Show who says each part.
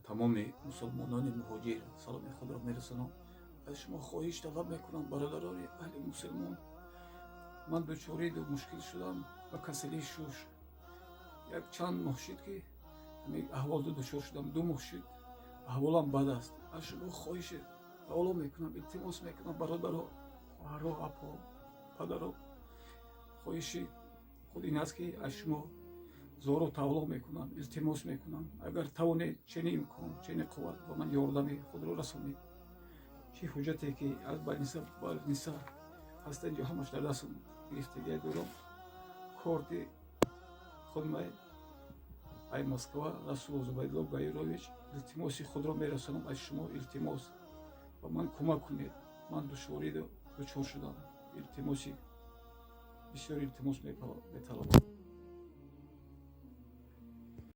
Speaker 1: Тамоми мусулмонони муҳоҷир саломи худро мерасонам. Аз шумо хоҳиш талаб мекунам, бародарони аҳли мусулмон. Ман дучори мушкил шудам ба касалии шуш. Як чанд моҳ шуд, ки ҳамин аҳволда дучор шудам. 2 моҳ шуд, аҳволам бад аст. Аз шумо хоҳиш таоло мекунам, илтимос мекунам, бародаро, хоҳаро, апо, падаро. Хоҳиши худ ин аст, ки аз шумо зору тавло мекунам, илтимос мекунам, агар тавонед, чени имкон, чени қувват, ба ман ёрдами худро расонед. Чӣ ҳуҷҷате, ки аз больница ҳаста, инҷо ҳамаш дар дастам гирифтагия дорам. Корти худмай ай Москва, Расулов Зубайдулло Гаирович. Илтимоси худро мерасонам аз шумо. Илтимос, ба ман кӯмак кунед. Ман душворӣ дучор шудам. Илтимоси бисёр илтимос металабам.